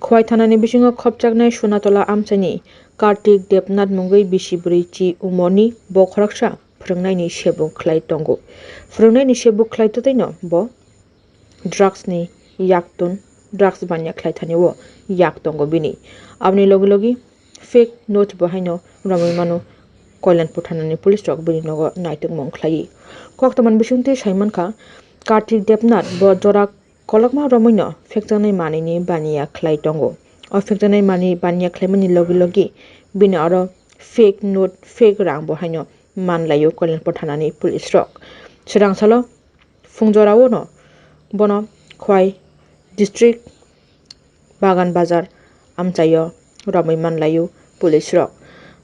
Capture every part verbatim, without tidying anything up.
Khwai thanani bisingo khopjaknai Sunatola amchaini Kartik Debnath mungwi bisi bwrwi chi umorni bo khoroksa phwrwngnaini sebuk khlai tongo. Phwrwngnaini sebuk khlai twtwino bo drugs ni yak tun, drugs banya khlai thani o yak tongo bini. Aboni logi logi fake note bo haino romwi mano Kalyanpur thanani police rok bini nogo naitukmung khlai. Koktwmani bisingtwi sai mankha, Kartik Debnath bo jora kolokma romwino phekjaknai manwini baniya khlai tongo. O phekjaknai manwi baniya khlaimani logi logi bini oro fake note, fake rang bo haino manlaio Kalyanpur thanani police rok. Swrangsalo phungjorao no bono Khwai district Bagan Bazar amchaio romwi manlaio police rok.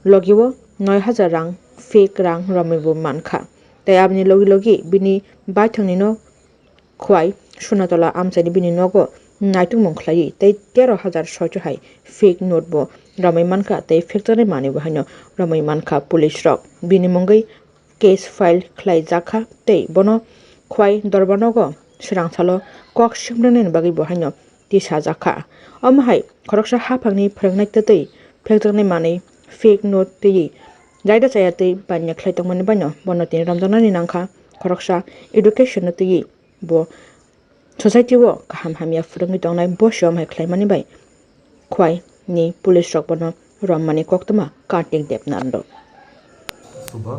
Logio noi hajar rang fake rang romwi bo mankha. Tei aboni logi logi bini baithangni no Khwai Sunatola amchaini bini nogo naitukmung khlaiwi tei tero hajar soicho hai fake note bo romwi mankha tei phekjaknai manwi bo haino romwi mankha police rok. Bini mungwi case file khlai jakha tei bono Khwai Dorbanogo swrangsalo kok swknani bagwi bo haino tisajakha. Omo hai khoroksa haphangni phwrwngnai twtwi phekjaknai manwi fake note twiwi raida chaya twi banya khlai tongmani baino bono tini romjaknani nangkha. Khoroksa education no twiwi bo society o kaham hamya phwrwngwi tongnai bo se omo hai khlaimani bai Khwai ni police rok bono romani koktwma Kartik Debnath no. सुबह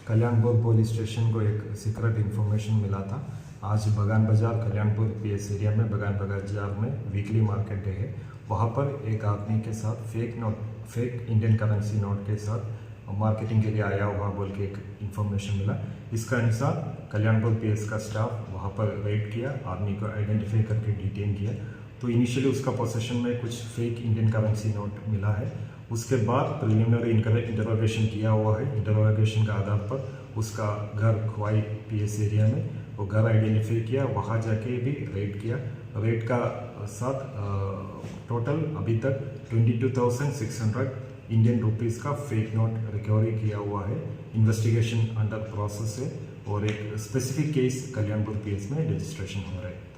Kalyanpur police station को एक secret information मिला था। आज बगान बाजार, Kalyanpur PS area में बगान बाजार में वीकली मार्केट डे है। वहाँ पर एक आदमी के साथ fake note, fake Indian currency note के साथ मार्केटिंग के लिए आया हुआ बोल के एक इन्फॉर्मेशन मिला। इसका अनुसार कल्याणपुर पीएस का स्टाफ वहाँ पर रेड किया, आदमी को आइडेंटिफाई करके डिटेन किया। तो इनिशियली उसका पोसेशन में कुछ फेक इंडियन करेंसी नोट मिला है। उसके बाद प्रिलिमिनरी इंटरोगेशन किया हुआ है। इंटरोगेशन का आधार पर उसका घर ख्वाई पीएस एरिया में वो घर आइडेंटिफाई किया, वहाँ जाके भी रेड किया। रेड का साथ टोटल अभी तक twenty two thousand six hundred Indian rupees का फेक नोट रिकवरी किया हुआ है। इन्वेस्टिगेशन अंडर प्रोसेस है और एक स्पेसिफिक केस कल्याणपुर पीएस में रजिस्ट्रेशन हो रहा है।